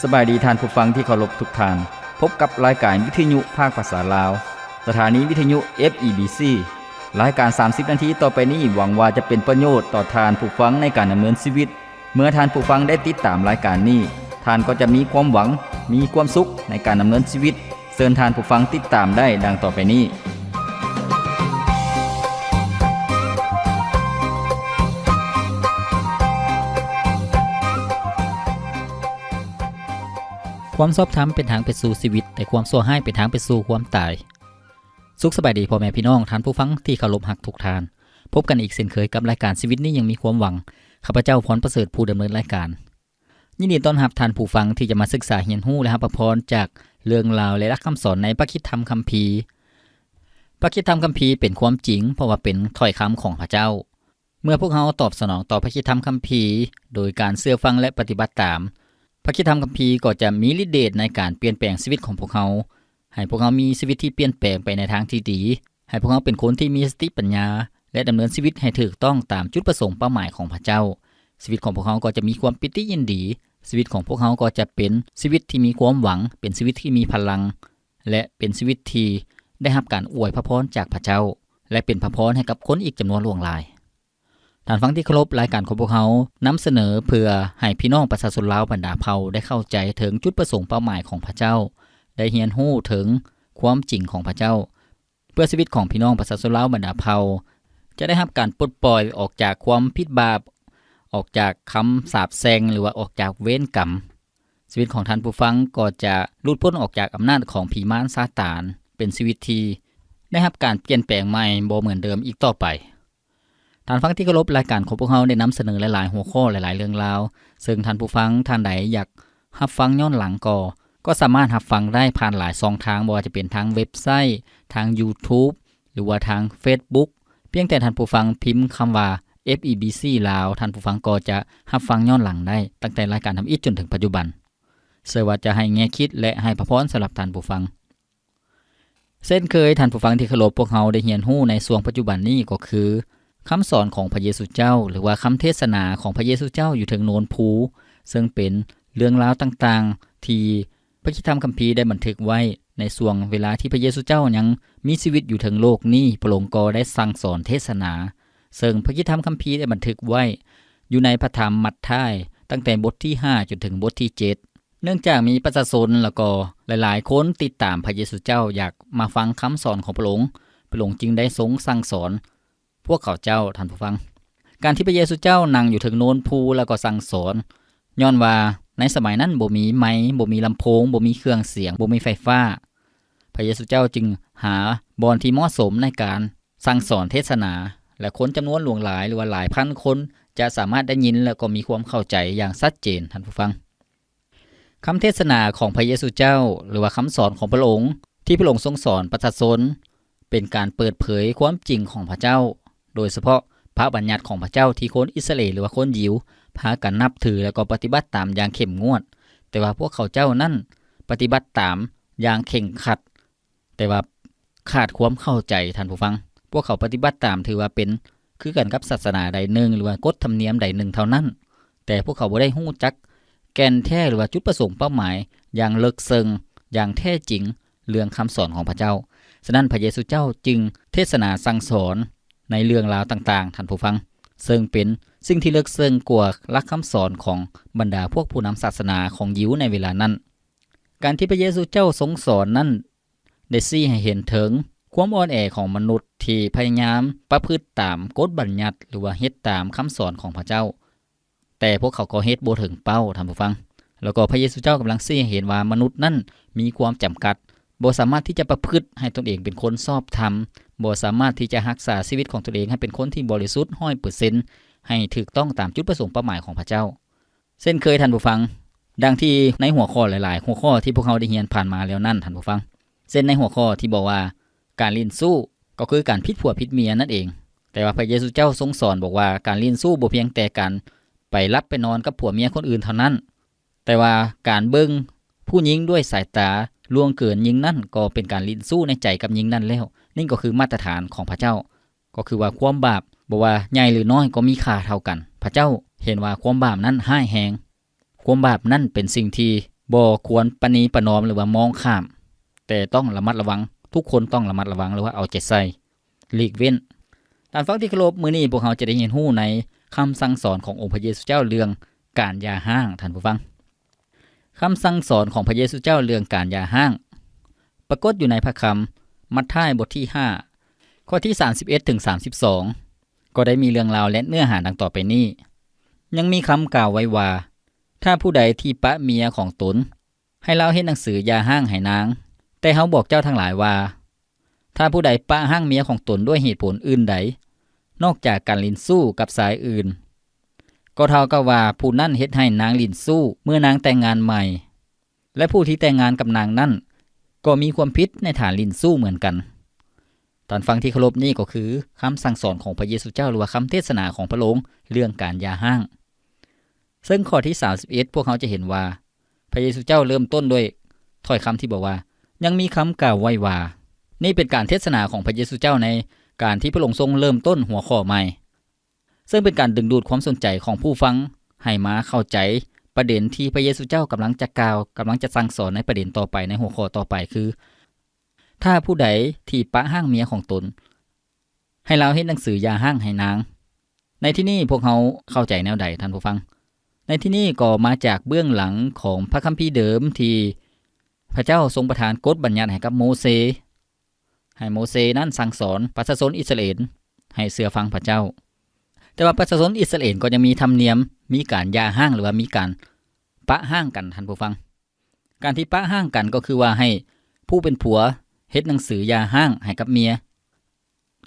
ສະບາຍດີທ່ານຜູ້ຟັງທີ່ເຄົາລົບທຸກທ່ານ. ພົບກັບລາຍການວິທະຍຸພາກພາສາລາວ, ສະຖານີວິທະຍຸ ເອຟ ອີ ບີ ຊີ. ລາຍການສາມສິບນາທີຕໍ່ໄປນີ້ ຫວັງວ່າຈະເປັນປະໂຫຍດຕໍ່ທ່ານຜູ້ຟັງໃນການດຳເນີນຊີວິດ. ເມື່ອທ່ານຜູ້ຟັງໄດ້ຕິດຕາມລາຍການນີ້, ທ່ານກໍຈະມີຄວາມຫວັງ, ມີຄວາມສຸກໃນການດຳເນີນຊີວິດ. ເຊີນທ່ານຜູ້ຟັງຕິດຕາມໄດ້ດັ່ງຕໍ່ໄປນີ້. ຄວາມຊອບທຳເປັນທາງໄປສູ່ຊີວິດ, ແຕ່ຄວາມຊົ່ວຮ້າຍເປັນທາງໄປສູ່ຄວາມຕາຍ. ສຸກສະບາຍດີພໍ່ແມ່ພີ່ນ້ອງ, ທ່ານຜູ້ຟັງທີ່ເຄົາລົບຮັກທຸກທ່ານ. ພົບກັນອີກເຊັ່ນເຄີຍກັບລາຍການຊີວິດນີ້ຍັງມີຄວາມຫວັງ. ຂ້າພະເຈົ້າ ພອນປະເສີດ ຜູ້ດຳເນີນລາຍການ. ຍິນດີຕ້ອນຮັບທ່ານຜູ້ຟັງທີ່ຈະມາສຶກສາຮຽນຮູ້ ແລະ ຮັບພະພອນຈາກເລື່ອງລາວ ແລະ ຫຼັກຄຳສອນໃນພະຄຣິດທຳຄຳພີ. ພະຄຣິດທຳຄຳພີເປັນຄວາມຈິງ, ເພາະວ່າເປັນຖ້ອຍຄຳຂອງພະເຈົ້າ. ເມື່ອພວກເຮົາຕອບສະໜອງຕໍ່ພະຄຣິດທຳຄຳພີໂດຍການເຊື່ອຟັງ ແລະ ປະຕິບັດຕາມ, ພະຄຣິດທຳຄຳພີກໍຈະມີລິດເດດໃນການປ່ຽນແປງຊີວິດຂອງພວກເຮົາ, ໃຫ້ພວກເຮົາມີຊີວິດທີ່ປ່ຽນແປງໄປໃນທາງທີ່ດີ, ໃຫ້ພວກເຮົາເປັນຄົນທີ່ມີສະຕິປັນຍາ ແລະ ດຳເນີນຊີວິດໃຫ້ຖືກຕ້ອງຕາມຈຸດປະສົງເປົ້າໝາຍຂອງພະເຈົ້າ. ຊີວິດຂອງພວກເຮົາກໍຈະມີຄວາມປີຕິຍິນດີ, ຊີວິດຂອງພວກເຮົາກໍຈະເປັນຊີວິດທີ່ມີຄວາມຫວັງ, ເປັນຊີວິດທີ່ມີພະລັງ ແລະ ເປັນຊີວິດທີ່ໄດ້ຮັບການອວຍພະພອນຈາກພະເຈົ້າ ແລະ ເປັນພະພອນໃຫ້ກັບຄົນອີກຈຳນວນຫຼວງຫຼາຍ. ທ່ານຟັງທີ່ເຄົາລົບ, ລາຍການຂອງພວກເຮົານຳສະເໜີເພື່ອໃຫ້ພີ່ນ້ອງປະຊາຊົນລາວບັນດາເຜົ່າໄດ້ເຂົ້າໃຈເຖິງຈຸດປະສົງເປົ້າໝາຍຂອງພະເຈົ້າ, ໄດ້ຮຽນຮູ້ເຖິງຄວາມຈິງຂອງພະເຈົ້າ, ເພື່ອຊີວິດຂອງພີ່ນ້ອງປະຊາຊົນລາວບັນດາເຜົ່າຈະໄດ້ຮັບການປົດປ່ອຍອອກຈາກຄວາມຜິດບາບ, ອອກຈາກຄຳສາບແຊ່ງ ຫຼືວ່າອອກຈາກເວນກຳ. ຊີວິດຂອງທ່ານຜູ້ຟັງກໍຈະຫຼຸດພົ້ນອອກຈາກອຳນາດຂອງຜີມານຊາຕານ, ເປັນຊີວິດທີ່ໄດ້ຮັບການປ່ຽນແປງໃໝ່, ບໍ່ເໝືອນເດີມອີກຕໍ່ໄປ. ທ່ານຟັງທີ່ເຄົາລົບ, ລາຍການຂອງພວກເຮົາໄດ້ນຳສະເໜີຫຼາຍໆຫົວຂໍ້, ຫຼາຍໆເລື່ອງລາວ, ເຊິ່ງທ່ານຜູ້ຟັງທ່ານໃດຢາກຮັບຟັງຍ້ອນຫຼັງກໍ, ກໍສາມາດຮັບຟັງໄດ້ຜ່ານຫຼາຍຊ່ອງທາງ, ບໍ່ວ່າຈະເປັນທາງເວັບໄຊ, ທາງ YouTube ຫຼືວ່າທາງ Facebook. ພຽງແຕ່ທ່ານຜູ້ຟັງພິມຄຳວ່າ ເອຟ ອີ ບີ ຊີ ລາວ, ທ່ານຜູ້ຟັງກໍຈະຮັບຟັງຍ້ອນຫຼັງໄດ້, ຕັ້ງແຕ່ລາຍການທຳອິດຈົນເຖິງປັດຈຸບັນ. ເຊື່ອວ່າຈະໃຫ້ແງ່ຄິດ ແລະ ໃຫ້ພະພອນສຳລັບທ່ານຜູ້ຟັງ. ເຊັ່ນເຄີຍ, ທ່ານຜູ້ຟັງທີ່ເຄົາລົບ, ພວກເຮົາໄດ້ຮຽນຮູ້ໃນຊ່ວງປັດຈຸບັນນີ້ກໍຄື ຄຳສອນຂອງພະເຢຊູເຈົ້າ ຫຼືວ່າຄຳເທດສະໜາຂອງພະເຢຊູເຈົ້າຢູ່ເທິງໂນນພູ, ເຊິ່ງເປັນເລື່ອງລາວຕ່າງໆທີ່ພະຄຣິດທຳຄຳພີໄດ້ບັນທຶກໄວ້. ໃນຊ່ວງເວລາທີ່ພະເຢຊູເຈົ້າຍັງມີຊີວິດຢູ່ເທິງໂລກນີ້, ພະອົງກໍໄດ້ສັ່ງສອນເທດສະໜາ, ເຊິ່ງພະຄຣິດທຳຄຳພີໄດ້ບັນທຶກໄວ້ຢູ່ໃນພະທຳມັດທາຍ, ຕັ້ງແຕ່ບົດທີຫ້າຈົນເຖິງບົດທີເຈັດ. ເນື່ອງຈາກມີປະຊາຊົນ ແລ້ວກໍຫຼາຍໆຄົນຕິດຕາມພະເຢຊູເຈົ້າ, ຢາກມາຟັງຄຳສອນຂອງພະອົງ, ພະອົງຈຶ່ງໄດ້ຊົງສັ່ງສອນພວກເຂົາເຈົ້າ, ທ່ານຜູ້ຟັງ. ການທີ່ພະເຢຊູເຈົ້ານັ່ງຢູ່ເທິງໂນນພູ ແລ້ວກໍສັ່ງສອນ, ຍ້ອນວ່າໃນສະໄໝນັ້ນບໍ່ມີໄມ, ບໍ່ມີລຳໂພງ, ບໍ່ມີເຄື່ອງສຽງ, ບໍ່ມີໄຟຟ້າ. ພະເຢຊູເຈົ້າຈຶ່ງຫາບ່ອນທີ່ເໝາະສົມໃນການສັ່ງສອນເທດສະໜາ, ແລະ ຄົນຈຳນວນຫຼວງຫຼາຍ ຫຼືວ່າຫຼາຍພັນຄົນ ຈະສາມາດໄດ້ຍິນ ແລະ ກໍມີຄວາມເຂົ້າໃຈຢ່າງຊັດເຈນ, ທ່ານຜູ້ຟັງ. ຄຳເທດສະໜາຂອງພະເຢຊູເຈົ້າ ຫຼືວ່າຄຳສອນຂອງພະອົງ ທີ່ພະອົງຊົງສອນປະຊາຊົນ ເປັນການເປີດເຜີຍຄວາມຈິງຂອງພະເຈົ້າ, ໂດຍສະເພາະພະບັນຍັດຂອງພະເຈົ້າທີ່ຄົນອິດສະຣາເອນ ຫຼືວ່າຄົນຢິວ ພາກັນນັບຖື ແລ້ວກໍປະຕິບັດຕາມຢ່າງເຂັ້ມງວດ, ແຕ່ວ່າພວກເຂົາເຈົ້ານັ້ນປະຕິບັດຕາມຢ່າງເຄັ່ງຄັດ, ແຕ່ວ່າຂາດຄວາມເຂົ້າໃຈ, ທ່ານຜູ້ຟັງ. ພວກເຂົາປະຕິບັດຕາມ ຖືວ່າເປັນຄືກັນກັບສາສະໜາໃດໜຶ່ງ ຫຼືວ່າກົດທຳນຽມໃດໜຶ່ງເທົ່ານັ້ນ, ແຕ່ພວກເຂົາບໍ່ໄດ້ຮູ້ຈັກແກ່ນແທ້ ຫຼືວ່າຈຸດປະສົງເປົ້າໝາຍຢ່າງເລິກເຊິ່ງ, ຢ່າງແທ້ຈິງເລື່ອງຄຳສອນຂອງພະເຈົ້າ. ສະນັ້ນ ພະເຢຊູເຈົ້າຈຶ່ງເທດສະໜາສັ່ງສອນໃນເລື່ອງລາວຕ່າງໆ, ທ່ານຜູ້ຟັງ, ເຊິ່ງເປັນສິ່ງທີ່ເລິກເຊິ່ງກວ່າຫຼັກຄຳສອນຂອງບັນດາພວກຜູ້ນຳສາສະໜາຂອງຢິວໃນເວລານັ້ນ. ການທີ່ພະເຢຊູເຈົ້າຊົງສອນນັ້ນ ໄດ້ຊີ້ໃຫ້ເຫັນເຖິງຄວາມອ່ອນແອຂອງມະນຸດທີ່ພະຍາຍາມປະພຶດຕາມກົດບັນຍັດ ຫຼືວ່າເຮັດຕາມຄຳສອນຂອງພະເຈົ້າ, ແຕ່ພວກເຂົາກໍເຮັດບໍ່ເຖິງເປົ້າ, ທ່ານຜູ້ຟັງ. ແລ້ວກໍພະເຢຊູເຈົ້າກຳລັງຊີ້ໃຫ້ເຫັນວ່າມະນຸດນັ້ນມີຄວາມຈຳກັດ, ບໍ່ສາມາດທີ່ຈະປະພຶດໃຫ້ຕົນເອງເປັນຄົນຊອບທຳ, ບໍ່ສາມາດທີ່ຈະຮັກສາຊີວິດຂອງຕົນເອງໃຫ້ເປັນຄົນທີ່ບໍລິສຸດຮ້ອຍເປີເຊັນ, ໃຫ້ຖືກຕ້ອງຕາມຈຸດປະສົງເປົ້າໝາຍຂອງພະເຈົ້າ. ເຊັ່ນເຄີຍ, ທ່ານຜູ້ຟັງ, ດັ່ງທີ່ໃນຫົວຂໍ້ຫຼາຍໆຫົວຂໍ້ທີ່ພວກເຮົາໄດ້ຮຽນຜ່ານມາແລ້ວນັ້ນ, ທ່ານຜູ້ຟັງ, ເຊັ່ນໃນຫົວຂໍ້ທີ່ບອກວ່າ ການຫຼິ້ນຊູ້ກໍຄືການຜິດຜົວຜິດເມຍນັ້ນເອງ. ແຕ່ວ່າພະເຢຊູເຈົ້າຊົງສອນບອກວ່າ ການຫຼິ້ນຊູ້ບໍ່ພຽງແຕ່ການໄປຫຼັບໄປນອນກັບຜົວເມຍຄົນອື່ນເທົ່ານັ້ນ, ແຕ່ວ່າການເບິ່ງຜູ້ຍິງດ້ວຍສາຍຕາລ່ວງເກີນຍິງນັ້ນ ກໍເປັນການຫຼິ້ນຊູ້ໃນໃຈກັບຍິງນັ້ນແລ້ວ. ນີ້ກໍຄືມາດຕະຖານຂອງພະເຈົ້າ. ກໍຄືວ່າຄວາມບາບ, ບໍ່ວ່າໃຫຍ່ຫຼືນ້ອຍ, ກໍມີຄ່າເທົ່າກັນ. ພະເຈົ້າເຫັນວ່າຄວາມບາບນັ້ນຮ້າຍແຮງ. ຄວາມບາບນັ້ນເປັນສິ່ງທີ່ ບໍ່ຄວນປະນີປະນອມ ຫຼືວ່າມອງຂ້າມ, ແຕ່ຕ້ອງລະມັດລະວັງ, ທຸກຄົນຕ້ອງລະມັດລະວັງ ຫຼືວ່າເອົາໃຈໃສ່, ຫຼີກເວັ້ນ. ທ່ານຜູ້ຟັງທີ່ເຄົາລົບ, ມື້ນີ້ພວກເຮົາຈະໄດ້ຮຽນຮູ້ໃນຄຳສັ່ງສອນຂອງອົງພະເຢຊູເຈົ້າເລື່ອງການຢ່າຮ້າງ, ທ່ານຜູ້ຟັງ. ຄຳສັ່ງສອນຂອງພະເຢຊູເຈົ້າເລື່ອງການຢ່າຮ້າງ ປາກົດຢູ່ໃນພະຄຳມັດທາຍບົດທີຫ້າ ຂໍ້ທີສາມສິບເອັດເຖິງສາມສິບສອງ ກໍໄດ້ມີເລື່ອງລາວ ແລະ ເນື້ອຫາດັ່ງຕໍ່ໄປນີ້. ຍັງມີຄຳກ່າວໄວ້ວ່າ, ຖ້າຜູ້ໃດທີ່ປະເມຍຂອງຕົນ, ໃຫ້ລາວເຮັດໜັງສືຢ່າຮ້າງໃຫ້ນາງ. ແຕ່ເຮົາບອກເຈົ້າທັງຫຼາຍວ່າ, ຖ້າຜູ້ໃດປະຮ້າງເມຍຂອງຕົນດ້ວຍເຫດຜົນອື່ນໃດ ນອກຈາກການຫຼິ້ນຊູ້ກັບຊາຍອື່ນ, ກໍເທົ່າກັບວ່າຜູ້ນັ້ນເຮັດໃຫ້ນາງຫຼິ້ນຊູ້ເມື່ອນາງແຕ່ງງານໃໝ່, ແລະ ຜູ້ທີ່ແຕ່ງງານກັບນາງນັ້ນ ກໍມີຄວາມຜິດໃນຖານຫຼິ້ນຊູ້ເໝືອນກັນ. ທ່ານຜູ້ຟັງທີ່ເຄົາລົບ, ນີ້ກໍຄືຄຳສັ່ງສອນຂອງພະເຢຊູເຈົ້າ ຫຼືວ່າຄຳເທດສະໜາຂອງພະອົງເລື່ອງການຢ່າຮ້າງ. ເຊິ່ງຂໍ້ທີສາມສິບເອັດ ພວກເຮົາຈະເຫັນວ່າ ພະເຢຊູເຈົ້າເລີ່ມຕົ້ນດ້ວຍຖ້ອຍຄຳທີ່ບອກວ່າ, ຍັງມີຄຳກ່າວໄວ້ວ່າ. ນີ້ເປັນການເທດສະໜາຂອງພະເຢຊູເຈົ້າໃນການທີ່ພະອົງຊົງເລີ່ມຕົ້ນຫົວຂໍ້ໃໝ່, ເຊິ່ງເປັນການດຶງດູດຄວາມສົນໃຈຂອງຜູ້ຟັງໃຫ້ມາເຂົ້າໃຈປະເດັນທີ່ພະເຢຊູເຈົ້າກຳລັງຈະກ່າວ, ກຳລັງຈະສັ່ງສອນໃນປະເດັນຕໍ່ໄປ, ໃນຫົວຂໍ້ຕໍ່ໄປ ຄື ຖ້າຜູ້ໃດທີ່ປະຮ້າງເມຍຂອງຕົນ, ໃຫ້ລາວເຮັດໜັງສືຢ່າຮ້າງໃຫ້ນາງ. ໃນທີ່ນີ້ພວກເຮົາເຂົ້າໃຈແນວໃດ, ທ່ານຜູ້ຟັງ? ໃນທີ່ນີ້ກໍມາຈາກເບື້ອງຫຼັງຂອງພະຄຳພີເດີມທີ່ພະເຈົ້າຊົງປະທານກົດບັນຍັດໃຫ້ກັບໂມເຊ, ໃຫ້ໂມເຊນັ້ນສັ່ງສອນປະຊາຊົນອິດສະຣາເອນໃຫ້ເຊື່ອຟັງພະເຈົ້າ. ແຕ່ວ່າປະຊາຊົນອິດສະຣາເອນກໍຍັງມີທຳນຽມ ມີການຢ່າຮ້າງ ຫຼືວ່າມີການປະຮ້າງກັນ, ທ່ານຜູ້ຟັງ. ການທີ່ປະຮ້າງກັນກໍຄືວ່າໃຫ້ຜູ້ເປັນຜົວເຮັດໜັງສືຢ່າຮ້າງໃຫ້ກັບເມຍ.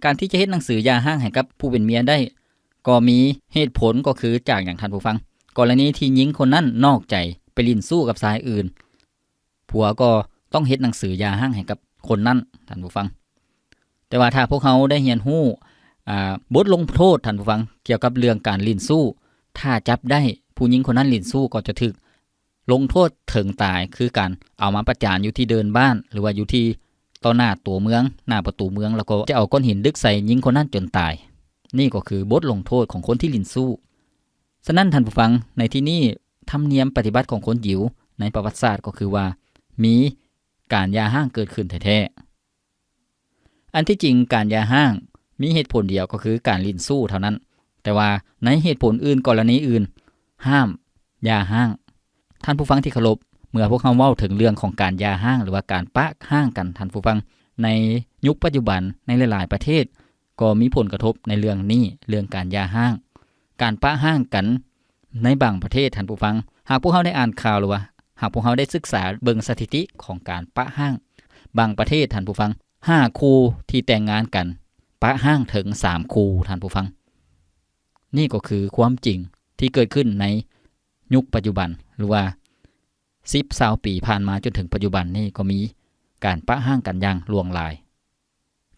ການທີ່ຈະເຮັດໜັງສືຢ່າຮ້າງໃຫ້ກັບຜູ້ເປັນເມຍໄດ້ ກໍມີເຫດຜົນ ກໍຄືຈາກຫຍັງ, ທ່ານຜູ້ຟັງ? ກໍລະນີທີ່ຍິງຄົນນັ້ນນອກໃຈໄປຫຼິ້ນຊູ້ກັບຊາຍອື່ນ, ຜົວກໍຕ້ອງເຮັດໜັງສືຢ່າຮ້າງໃຫ້ກັບຄົນນັ້ນ, ທ່ານຜູ້ຟັງ. ແຕ່ວ່າຖ້າພວກເຮົາໄດ້ຮຽນຮູ້, ອ່າ, ບົດລົງໂທດ, ທ່ານຜູ້ຟັງ, ກ່ຽວກັບເລື່ອງການຫຼິ້ນຊູ້, ຖ້າຈັບໄດ້ຜູ້ຍິງຄົນນັ້ນຫຼິ້ນຊູ້ ກໍຈະຖືກ ລົງໂທດເຖິງຕາຍ ຄືການເອົາມາປະຈານຢູ່ທີ່ເດີ່ນບ້ານ ຫຼືວ່າຢູ່ທີ່ຕໍ່ໜ້າຕົວເມືອງ, ໜ້າປະຕູເມືອງ, ແລ້ວກໍຈະເອົາກ້ອນຫີນດຶກໃສ່ຍິງຄົນນັ້ນຈົນຕາຍ. ນີ້ກໍຄືບົດລົງໂທດຂອງຄົນທີ່ຫຼິ້ນຊູ້. ສະນັ້ນທ່ານຜູ້ຟັງ, ໃນທີ່ນີ້ທຳນຽມປະຕິບັດຂອງຄົນຢິວໃນປະຫວັດສາດກໍຄືວ່າ ມີການຢ່າຮ້າງເກີດຂຶ້ນແທ້ໆ. ອັນທີ່ຈິງການຢ່າຮ້າງມີເຫດຜົນດຽວກໍຄືການຫຼິ້ນຊູ້ເທົ່ານັ້ນ, ແຕ່ວ່າໃນເຫດຜົນອື່ນ, ກໍລະນີອື່ນ, ຫ້າມຢ່າຮ້າງ. ທ່ານຜູ້ຟັງທີ່ເຄົາລົບ, ເມື່ອພວກເຮົາເວົ້າເຖິງເລື່ອງຂອງການຢ່າຮ້າງ ຫຼືວ່າການປະຮ້າງກັນ, ທ່ານຜູ້ຟັງ, ໃນຍຸກປັດຈຸບັນໃນຫຼາຍໆປະເທດກໍມີຜົນກະທົບໃນເລື່ອງນີ້, ເລື່ອງການຢ່າຮ້າງ, ການປະຮ້າງກັນໃນບາງປະເທດ, ທ່ານຜູ້ຟັງ. ຫາກພວກເຮົາໄດ້ອ່ານຂ່າວ ຫຼືວ່າຫາກພວກເຮົາໄດ້ສຶກສາເບິ່ງສະຖິຕິຂອງການປະຮ້າງບາງປະເທດ, ທ່ານຜູ້ຟັງ, ຫ້າຄູ່ທີ່ແຕ່ງງານກັນ ປະຮ້າງເຖິງສາມຄູ່, ທ່ານຜູ້ຟັງ. ນີ້ກໍຄືຄວາມຈິງທີ່ເກີດຂຶ້ນໃນຍຸກປັດຈຸບັນ ຫຼືວ່າສິບຊາວປີຜ່ານມາຈົນເຖິງປັດຈຸບັນນີ້ ກໍມີການປະຮ້າງກັນຢ່າງຫຼວງຫຼາຍ.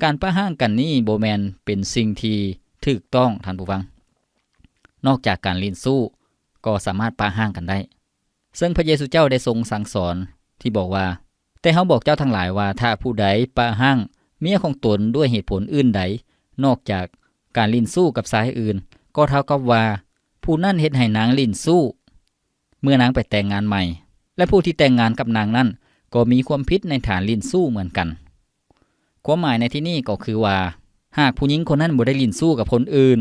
ການປະຮ້າງກັນນີ້ບໍ່ແມ່ນເປັນສິ່ງທີ່ຖືກຕ້ອງ, ທ່ານຜູ້ຟັງ. ນອກຈາກການຫຼິ້ນຊູ້ ກໍສາມາດປະຮ້າງກັນໄດ້. ເຊິ່ງພະເຢຊູເຈົ້າໄດ້ຊົງສັ່ງສອນທີ່ບອກວ່າ, ແຕ່ເຮົາບອກເຈົ້າທັງຫຼາຍວ່າ ຖ້າຜູ້ໃດປະຮ້າງເມຍຂອງຕົນດ້ວຍເຫດຜົນອື່ນໃດ ນອກຈາກການຫຼິ້ນຊູ້ກັບຊາຍອື່ນ, ກໍເທົ່າກັບວ່າຜູ້ນັ້ນເຮັດໃຫ້ນາງຫຼິ້ນຊູ້ເມື່ອນາງໄປແຕ່ງງານໃໝ່, ແລະ ຜູ້ທີ່ແຕ່ງງານກັບນາງນັ້ນ ກໍມີຄວາມຜິດໃນຖານຫຼິ້ນຊູ້ເໝືອນກັນ. ຄວາມໝາຍໃນທີ່ນີ້ກໍຄືວ່າ ຫາກຜູ້ຍິງຄົນນັ້ນບໍ່ໄດ້ຫຼິ້ນຊູ້ກັບຄົນອື່ນ,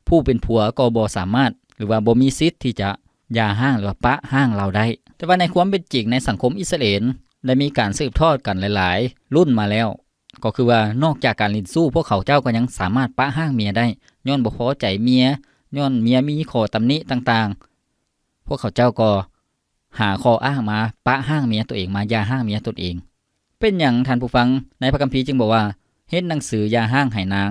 ຜູ້ເປັນຜົວກໍບໍ່ສາມາດ ຫຼືວ່າບໍ່ມີສິດທີ່ຈະຢ່າຮ້າງ ຫຼືວ່າປະຮ້າງລາວໄດ້. ແຕ່ວ່າໃນຄວາມເປັນຈິງໃນສັງຄົມອິດສະຣາເອນ ໄດ້ມີການສືບທອດກັນຫຼາຍໆລຸ້ນມາແລ້ວ, ກໍຄືວ່ານອກຈາກການຫຼິ້ນຊູ້, ພວກເຂົາເຈົ້າກໍຍັງສາມາດປະຮ້າງເມຍໄດ້, ຍ້ອນບໍ່ພໍໃຈເມຍ, ຍ້ອນເມຍມີຂໍ້ຕຳໜິຕ່າງໆ, ພວກເຂົາເຈົ້າກໍ ຫາຂໍ້ອ້າງມາປະຮ້າງເມຍຕົນເອງ, ມາຢ່າຮ້າງເມຍຕົນເອງ. ເປັນຫຍັງທ່ານຜູ້ຟັງ ໃນພະຄຳພີຈຶ່ງບອກວ່າ ເຮັດໜັງສືຢ່າຮ້າງໃຫ້ນາງ?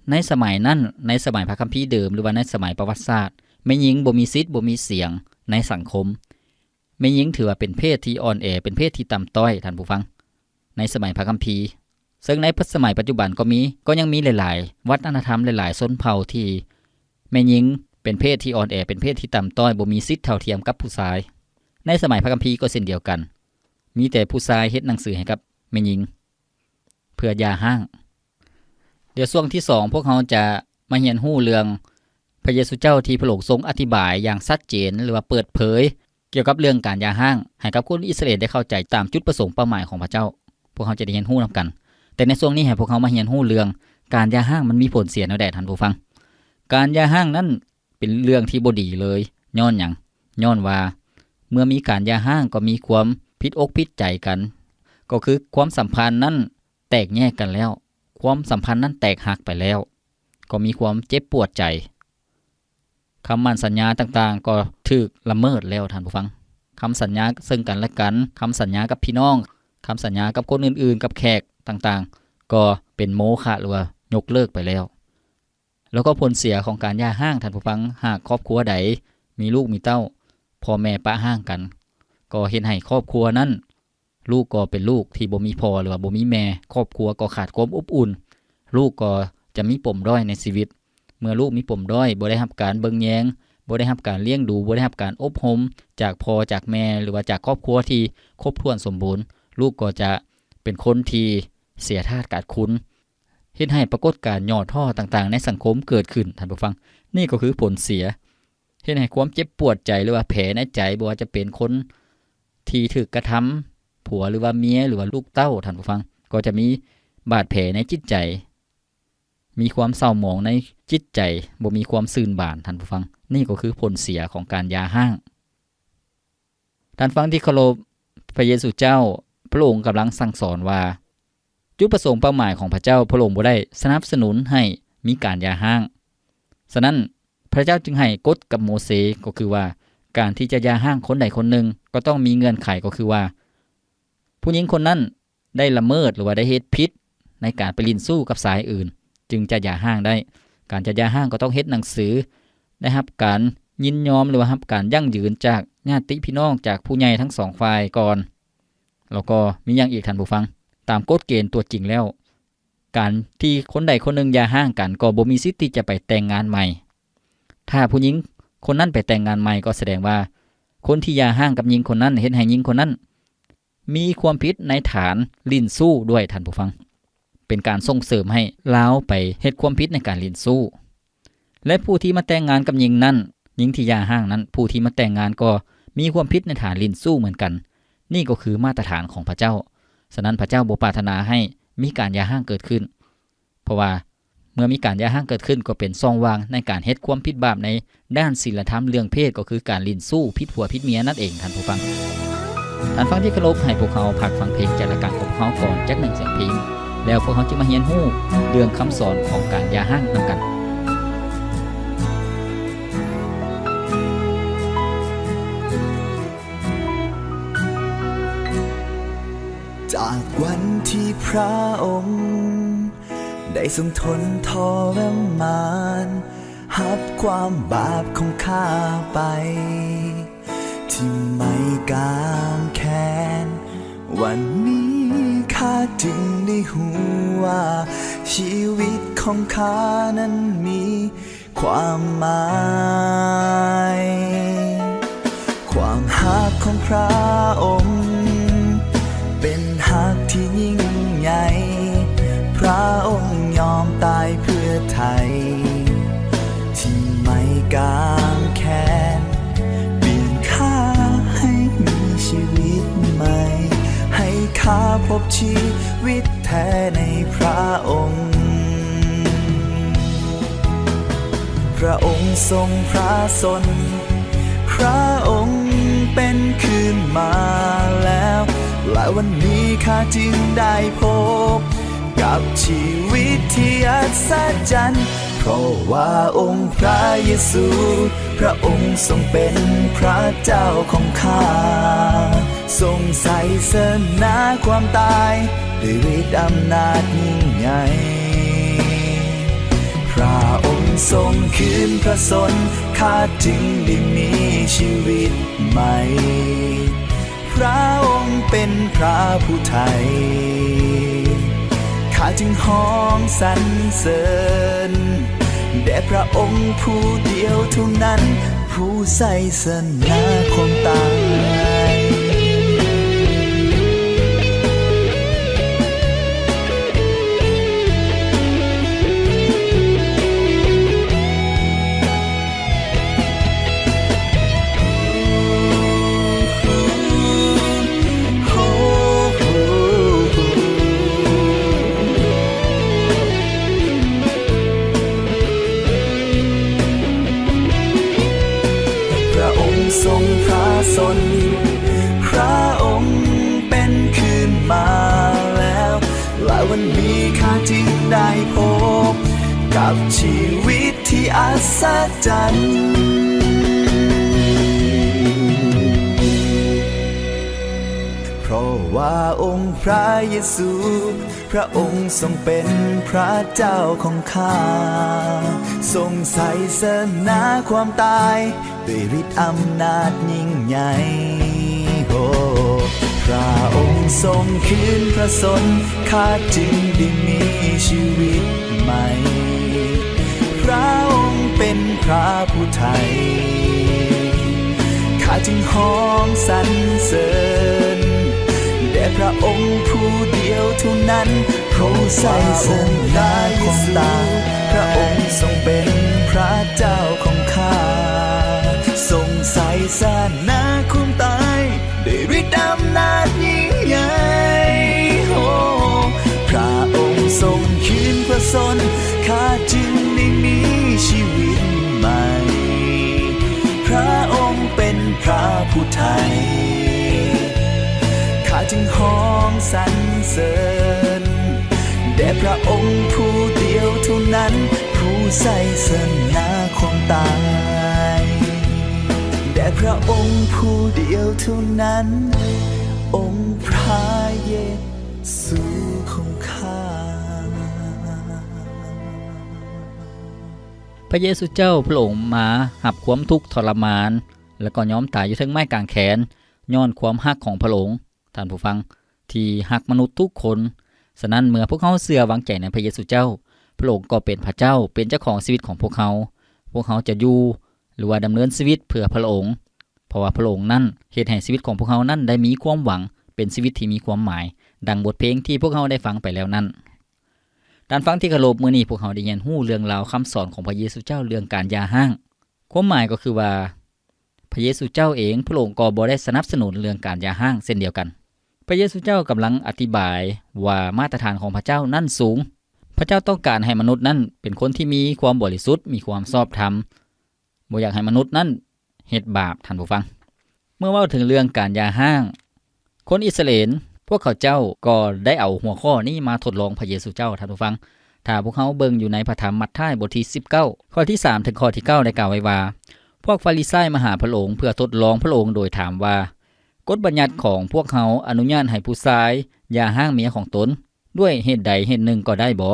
ໃນສະໄໝນັ້ນ, ໃນສະໄໝພະຄຳພີເດີມ ຫຼືວ່າໃນສະໄໝປະຫວັດສາດ, ແມ່ຍິງບໍ່ມີສິດ, ບໍ່ມີສຽງໃນສັງຄົມ. ແມ່ຍິງຖືວ່າເປັນເພດທີ່ອ່ອນແອ, ເປັນເພດທີ່ຕ່ຳຕ້ອຍ, ທ່ານຜູ້ຟັງ. ໃນສະໄໝພະຄຳພີ. ເຊິ່ງໃນສະໄໝປັດຈຸບັນກໍມີ, ກໍຍັງມີຫຼາຍໆວັດທະນະທຳ, ຫຼາຍໆຊົນເຜົ່າທີ່ແມ່ຍິງເປັນເພດທີ່ອ່ອນແອ, ເປັນເພດທີ່ຕ່ຳຕ້ອຍ, ບໍ່ມີສິດເທົ່າທຽມກັບຜູ້ຊາຍ. ໃນສະໄໝພະຄຳພີກໍເຊັ່ນດຽວກັນ, ມີແຕ່ຜູ້ຊາຍເຮັດໜັງສືໃຫ້ກັບແມ່ຍິງເພື່ອຢ່າຮ້າງ. ດຽວຊ່ວງທີສອງ ພວກເຮົາຈະມາຮຽນຮູ້ເລື່ອງພະເຢຊູເຈົ້າທີ່ພະອົງຊົງອະທິບາຍຢ່າງຊັດເຈນ ຫຼືວ່າເປີດເຜີຍ ກ່ຽວກັບເລື່ອງການຢ່າຮ້າງ ໃຫ້ກັບຄົນອິດສະຣາເອນໄດ້ເຂົ້າໃຈຕາມຈຸດປະສົງເປົ້າໝາຍຂອງພະເຈົ້າ. ພວກເຮົາຈະໄດ້ຮຽນຮູ້ນຳກັນ. ແຕ່ໃນຊ່ວງນີ້ໃຫ້ພວກເຮົາມາຮຽນຮູ້ເລື່ອງການຢ່າຮ້າງມັນມີຜົນເສຍແນວໃດ, ທ່ານຜູ້ຟັງ. ການຢ່າຮ້າງນັ້ນເປັນເລື່ອງທີ່ບໍ່ດີເລີຍ. ຍ້ອນຫຍັງ? ຍ້ອນວ່າເມື່ອມີການຢ່າຮ້າງກໍມີຄວາມຜິດອົກຜິດໃຈກັນ, ກໍຄືຄວາມສຳພັນນັ້ນແຕກແຍກກັນແລ້ວ, ຄວາມສຳພັນນັ້ນແຕກຫັກໄປແລ້ວ, ກໍມີຄວາມເຈັບປວດໃຈ. ຄຳໝັ້ນສັນຍາຕ່າງໆກໍຖືກລະເມີດແລ້ວ, ທ່ານຜູ້ຟັງ. ຄຳສັນຍາເຊິ່ງກັນແລະກັນ, ຄຳສັນຍາກັບພີ່ນ້ອງ, ຄຳສັນຍາກັບຄົນອື່ນໆ, ກັບແຂກຕ່າງໆ ກໍເປັນໂມຄະ ຫຼືວ່າຍົກເລີກໄປແລ້ວ. ແລ້ວກໍຜົນເສຍຂອງການຢ່າຮ້າງ, ທ່ານຜູ້ຟັງ, ຫາກຄອບຄົວໃດມີລູກມີເຕົ້າ, ພໍ່ແມ່ປະຮ້າງກັນ, ກໍເຮັດໃຫ້ຄອບຄົວນັ້ນ ລູກກໍເປັນລູກທີ່ບໍ່ມີພໍ່ ຫຼືວ່າບໍ່ມີແມ່, ຄອບຄົວກໍຂາດຄວາມອົບອຸ່ນ, ລູກກໍຈະມີປົມດ້ອຍໃນຊີວິດ. ເມື່ອລູກມີປົມດ້ອຍ, ບໍ່ໄດ້ຮັບການເບິ່ງແຍງ, ບໍ່ໄດ້ຮັບການລ້ຽງດູ, ບໍ່ໄດ້ຮັບການອົບຮົມຈາກພໍ່ຈາກແມ່ ຫຼືວ່າຈາກຄອບຄົວທີ່ຄົບຖ້ວນສົມບູນ, ລູກກໍຈະເປັນຄົນທີ່ເສຍທາດຂາດຄຸນ, ເຮັດໃຫ້ປາກົດການຫຍໍ້ທໍ້ຕ່າງໆໃນສັງຄົມເກີດຂຶ້ນ, ທ່ານຜູ້ຟັງ. ນີ້ກໍຄືຜົນເສຍ. ເຮັດໃຫ້ຄວາມເຈັບປວດໃຈ ຫຼືວ່າແຜໃນໃຈ, ບໍ່ວ່າຈະເປັນຄົນທີ່ຖືກກະທຳ, ຜົວ ຫຼືວ່າເມຍ ຫຼືວ່າລູກເຕົ້າ, ທ່ານຜູ້ຟັງ, ກໍຈະມີບາດແຜໃນຈິດໃຈ, ມີຄວາມເສົ້າໝອງໃນຈິດໃຈ, ບໍ່ມີຄວາມຊື່ນບານ, ທ່ານຜູ້ຟັງ. ນີ້ກໍຄືຜົນເສຍຂອງການຢ່າຮ້າງ. ທ່ານຟັງທີ່ເຄົາລົບ, ພະເຢຊູເຈົ້າ, ພະອົງກຳລັງສັ່ງສອນວ່າ ຈຸດປະສົງເປົ້າໝາຍຂອງພະເຈົ້າ, ພະອົງບໍ່ໄດ້ສະໜັບສະໜູນໃຫ້ມີການຢ່າຮ້າງ. ສະນັ້ນ, ພະເຈົ້າຈຶ່ງໃຫ້ກົດກັບໂມເຊ, ກໍຄືວ່າ ການທີ່ຈະຢ່າຮ້າງຄົນໃດຄົນໜຶ່ງ ກໍຕ້ອງມີເງື່ອນໄຂ, ກໍຄືວ່າ ຜູ້ຍິງຄົນນັ້ນໄດ້ລະເມີດ ຫຼືວ່າໄດ້ເຮັດຜິດໃນການໄປຫຼິ້ນຊູ້ກັບຊາຍອື່ນ ຈຶ່ງຈະຢ່າຮ້າງໄດ້. ການຈະຢ່າຮ້າງກໍຕ້ອງເຮັດໜັງສື ໄດ້ຮັບການຍິນຍອມ ຫຼືວ່າຮັບການຢັ້ງຢືນຈາກຍາດຕິພີ່ນ້ອງ, ຈາກຜູ້ໃຫຍ່ທັງສອງຝ່າຍກ່ອນ. ແລ້ວກໍມີຫຍັງອີກ, ທ່ານຜູ້ຟັງ? ຕາມກົດເກນຕົວຈິງແລ້ວ, ການທີ່ຄົນໃດຄົນໜຶ່ງຢ່າຮ້າງກັນ ກໍບໍ່ມີສິດທີ່ຈະໄປແຕ່ງງານໃໝ່. ຖ້າຜູ້ຍິງຄົນນັ້ນໄປແຕ່ງງານໃໝ່ ກໍສະແດງວ່າ ຄົນທີ່ຢ່າຮ້າງກັບຍິງຄົນນັ້ນ ເຮັດໃຫ້ຍິງຄົນນັ້ນມີຄວາມຜິດໃນຖານຫຼິ້ນຊູ້ດ້ວຍ, ທ່ານຜູ້ຟັງ. ເປັນການສົ່ງເສີມໃຫ້ລາວໄປເຮັດຄວາມຜິດໃນການຫຼິ້ນຊູ້. ແລະ ຜູ້ທີ່ມາແຕ່ງງານກັບຍິງນັ້ນ, ຍິງທີ່ຢ່າຮ້າງນັ້ນ, ຜູ້ທີ່ມາແຕ່ງງານກໍມີຄວາມຜິດໃນຖານຫຼິ້ນຊູ້ເໝືອນກັນ. ນີ້ກໍຄືມາດຕະຖານຂອງພະເຈົ້າ. ສະນັ້ນ, ພະເຈົ້າບໍ່ປາດຖະໜາໃຫ້ມີການຢ່າຮ້າງເກີດຂຶ້ນ, ເພາະວ່າເມື່ອມີການຢ່າຮ້າງເກີດຂຶ້ນ ກໍເປັນຊ່ອງວ່າງໃນການເຮັດຄວາມຜິດບາບໃນດ້ານສີລະທຳເລື່ອງເພດ, ກໍຄືການຫຼິ້ນຊູ້ຜິດຜົວຜິດເມຍນັ້ນເອງ, ທ່ານຜູ້ຟັງ. ທ່ານຟັງທີ່ເຄົາລົບ, ໃຫ້ພວກເຮົາພັກຟັງເພງຈາກລາຍການຂອງພວກເຮົາກ່ອນຈັກໜຶ່ງສຽງເພງ, ແລ້ວພວກເຮົາຈຶ່ງມາຮຽນຮູ້ເລື່ອງຄຳສອນຂອງການຢ່າຮ້າງນຳກັນ. ຈາກວັນທີ່ພຣະອົງໄດ້ຊົງທົນທໍລະມານ ຮັບຄວາມບາບຂອງຂ້າໄປ ທີ່ໄມ້ກາງແຂນ. ວັນນີ້ຂ້າຈຶ່ງໄດ້ຮູ້ວ່າ ຊີວິດຂອງຂ້ານັ້ນມີຄວາມໝາຍ. ຄວາມຮັກຂອງພຣະອົງ ເປັນຮັກທີ່ຍິ່ງໃຫຍ່, ພຣະອົງຍອມຕາຍເພື່ອໄຖ່ ທີ່ໄມ້ກາງແຂນ ປ່ຽນຂ້າໃຫ້ມີຊີວິດໃໝ່, ໃຫ້ຂ້າພົບຊີວິດແທ້ໃນພຣະອົງ. ພຣະອົງຊົງພຣະຊົນ, ພຣະອົງເປັນຄືນມາແລ້ວ, ແລະ ວັນນີ້ຂ້າຈຶ່ງໄດ້ພົບກັບຊີວິດທີ່ອັດສະຈັນ, ເພາະວ່າອົງພຣະເຢຊູ ພຣະອົງຊົງເປັນພຣະເຈົ້າຂອງຂ້າ, ຊົງໄຊຊະນະຄວາມຕາຍ ດ້ວຍລິດອຳນາດຍິ່ງໃຫຍ່. ພຣະອົງຊົງຄືນພຣະຊົນ, ຂ້າຈຶ່ງໄດ້ມີຊີວິດໃໝ່. ພຣະອົງເປັນພຣະຜູ້ໄຖ່, ຂ້າຈຶ່ງຮ້ອງສັນເສີນແດ່ພຣະອົງຜູ້ດຽວເທົ່ານັ້ນ, ຜູ້ໄຊຊະນະຄວາມຕາຍ. ຊົງພະຊົນ ພະອົງເປັນຄືນມາແລ້ວ ແລະ ວັນນີ້ຂ້າຈຶ່ງໄດ້ພົບກັບຊີວິດທີ່ອັດສະຈັນ ເພາະວ່າອົງພະເຢຊູ ພະອົງຊົງເປັນພະເຈົ້າຂອງຂ້າ ຊົງໄຊຊະນະຄວາມຕາຍ ດ້ວຍລິດອຳນາດຍິ່ງໃຫຍ່ ໂອ້ ພະອົງຊົງຄືນພະຊົນ ຂ້າຈຶ່ງໄດ້ມີຊີວິດໃໝ່ ພະອົງເປັນພະຜູ້ໄຖ່ ຂ້າຈຶ່ງຮ້ອງສັນເສີນ ແດ່ພະອົງຜູ້ດຽວເທົ່ານັ້ນ ຜູ້ໄຊຊະນະຄວາມຕາຍ ພະອົງຊົງເປັນພະເຈົ້າຂອງຂ້າ ຊົງໄຊຊະນະຄວາມຕາຍ ດ້ວຍລິດອຳນາດຍິ່ງໃຫຍ່ ໂອ້ ພະອົງຊົງຄືນພະຊົນ ຂ້າຈຶ່ງໄດ້ມີຊີວິດໃໝ່ ພະອົງເປັນພະຜູ້ໄຖ່ ຂ້າຈຶ່ງຮ້ອງສັນເສີນ ແດ່ພະອົງຜູ້ດຽວເທົ່ານັ້ນ ຜູ້ໄຊຊະນະຄວາມຕາຍ ແດ່ພະອົງຜູ້ດຽວເທົ່ານັ້ນ ອົງພະເຢຊູຂອງຂ້າ. ພະເຢຊູເຈົ້າພະອົງມາຮັບຄວາມທຸກທໍລະມານ ແລະ ກໍຍອມຕາຍຢູ່ເທິງໄມ້ກາງແຂນ ຍ້ອນຄວາມຮັກຂອງພະອົງ ທ່ານຜູ້ຟັງ ທີ່ຮັກມະນຸດທຸກຄົນ. ສະນັ້ນ ເມື່ອພວກເຮົາເຊື່ອວາງໃຈໃນພະເຢຊູເຈົ້າ, ພະອົງກໍເປັນພະເຈົ້າ, ເປັນເຈົ້າຂອງຊີວິດຂອງພວກເຮົາ. ພວກເຮົາຈະຢູ່ ຫຼືວ່າດຳເນີນຊີວິດເພື່ອພະອົງ, ເພາະວ່າພະອົງນັ້ນເຮັດໃຫ້ຊີວິດຂອງພວກເຮົານັ້ນໄດ້ມີຄວາມຫວັງ, ເປັນຊີວິດທີ່ມີຄວາມໝາຍ, ດັ່ງບົດເພງທີ່ພວກເຮົາໄດ້ຟັງໄປແລ້ວນັ້ນ. ທ່ານຟັງທີ່ເຄົາລົບ, ມື້ນີ້ພວກເຮົາໄດ້ຮຽນຮູ້ເລື່ອງລາວຄຳສອນຂອງພະເຢຊູເຈົ້າເລື່ອງການຢ່າຮ້າງ. ຄວາມໝາຍກໍຄືວ່າ ພະເຢຊູເຈົ້າເອງ, ພະອົງກໍບໍ່ໄດ້ສະໜັບສະໜູນເລື່ອງການຢ່າຮ້າງເຊັ່ນດຽວກັນ. ພະເຢຊູເຈົ້າກຳລັງອະທິບາຍວ່າມາດຕະຖານຂອງພະເຈົ້ານັ້ນສູງ. ພະເຈົ້າຕ້ອງການໃຫ້ມະນຸດນັ້ນເປັນຄົນທີ່ມີຄວາມບໍລິສຸດ, ມີຄວາມຊອບທຳ, ບໍ່ຢາກໃຫ້ມະນຸດນັ້ນເຮັດບາບ, ທ່ານຜູ້ຟັງ. ເມື່ອເວົ້າເຖິງເລື່ອງການຢ່າຮ້າງ, ຄົນອິດສະຣາເອນ ພວກເຂົາເຈົ້າກໍໄດ້ເອົາຫົວຂໍ້ນີ້ມາທົດລອງພະເຢຊູເຈົ້າ, ທ່ານຜູ້ຟັງ. ຖ້າພວກເຮົາເບິ່ງຢູ່ໃນພະທຳມັດທາຍ ບົດທີສິບເກົ້າ ຂໍ້ທີສາມ ເຖິງຂໍ້ທີເກົ້າ ໄດ້ກ່າວໄວ້ວ່າ, ພວກຟາຣິຊາຍມາຫາພະອົງເພື່ອທົດລອງພະອົງໂດຍຖາມວ່າ, ກົດບັນຍັດຂອງພວກເຮົາອະນຸຍາດໃຫ້ຜູ້ຊາຍຢ່າຮ້າງເມຍຂອງຕົນດ້ວຍເຫດໃດເຫດໜຶ່ງກໍໄດ້ບໍ?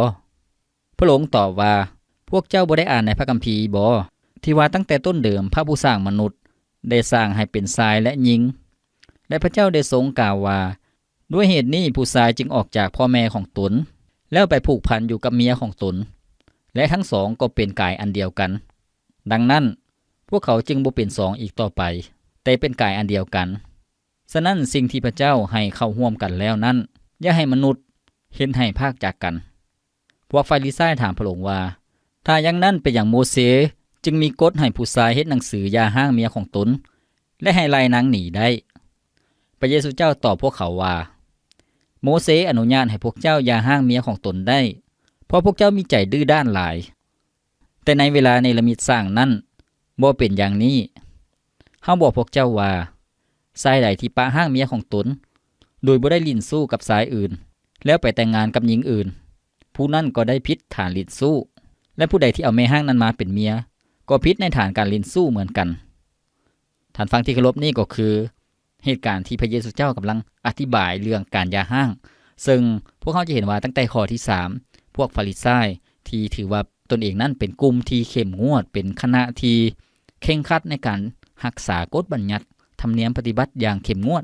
ພະອົງຕອບວ່າ, ພວກເຈົ້າບໍ່ໄດ້ອ່ານໃນພະຄຳພີບໍ ທີ່ວ່າຕັ້ງແຕ່ຕົ້ນເດີມພະຜູ້ສ້າງມະນຸດໄດ້ສ້າງໃຫ້ເປັນຊາຍ ແລະ ຍິງ ແລະ ພະເຈົ້າໄດ້ຊົງກ່າວວ່າ, ດ້ວຍເຫດນີ້ຜູ້ຊາຍຈຶ່ງອອກຈາກພໍ່ແມ່ຂອງຕົນ ແລ້ວໄປຜູກພັນຢູ່ກັບເມຍຂອງຕົນ ແລະ ທັງສອງກໍເປັນກາຍອັນດຽວກັນ. ດັ່ງນັ້ນ, ພວກເຂົາຈຶ່ງບໍ່ເປັນສອງອີກຕໍ່ໄປ, ແຕ່ເປັນກາຍອັນດຽວກັນ. ສະນັ້ນ, ສິ່ງທີ່ພະເຈົ້າໃຫ້ເຂົ້າຮ່ວມກັນແລ້ວນັ້ນ, ຢ່າໃຫ້ມະນຸດເຮັດໃຫ້ພາກຈາກກັນ. ພວກຟາຣິຊາຍຖາມພະອົງວ່າ, ຖ້າຢ່າງນັ້ນ, ເປັນຫຍັງໂມເຊຈຶ່ງມີກົດໃຫ້ຜູ້ຊາຍເຮັດໜັງສືຢ່າຮ້າງເມຍຂອງຕົນ ແລະ ໃຫ້ໄລ່ນາງໜີໄດ້? ພະເຢຊູເຈົ້າຕອບພວກເຂົາວ່າ, ໂມເຊອະນຸຍາດໃຫ້ພວກເຈົ້າຢ່າຮ້າງເມຍຂອງຕົນໄດ້, ເພາະພວກເຈົ້າມີໃຈດື້ດ້ານຫຼາຍ. ແຕ່ໃນເວລາເນລະມິດສ້າງນັ້ນ ບໍ່ເປັນຢ່າງນີ້. ເຮົາບອກພວກເຈົ້າວ່າ, ຊາຍໃດທີ່ປະຮ້າງເມຍຂອງຕົນ ໂດຍບໍ່ໄດ້ຫຼິ້ນຊູ້ກັບຊາຍອື່ນ ແລ້ວໄປແຕ່ງງານກັບຍິງອື່ນ, ຜູ້ນັ້ນກໍໄດ້ຜິດຖານຫຼິ້ນຊູ້, ແລະ ຜູ້ໃດທີ່ເອົາແມ່ຮ້າງນັ້ນມາເປັນເມຍ ກໍຜິດໃນຖານການຫຼິ້ນຊູ້ເໝືອນກັນ. ທ່ານຟັງທີ່ເຄົາລົບ, ນີ້ກໍຄືເຫດການທີ່ພະເຢຊູເຈົ້າກຳລັງອະທິບາຍເລື່ອງການຢ່າຮ້າງ, ເຊິ່ງພວກເຮົາຈະເຫັນວ່າຕັ້ງແຕ່ຂໍ້ທີສາມ ພວກຟາຣິຊາຍທີ່ຖືວ່າຕົນເອງນັ້ນເປັນກຸ່ມທີ່ເຂັ້ມງວດ, ເປັນຄະນະທີ່ເຄັ່ງຄັດໃນການຮັກສາກົດບັນຍັດທຳນຽມປະຕິບັດຢ່າງເຂັ້ມງວດ,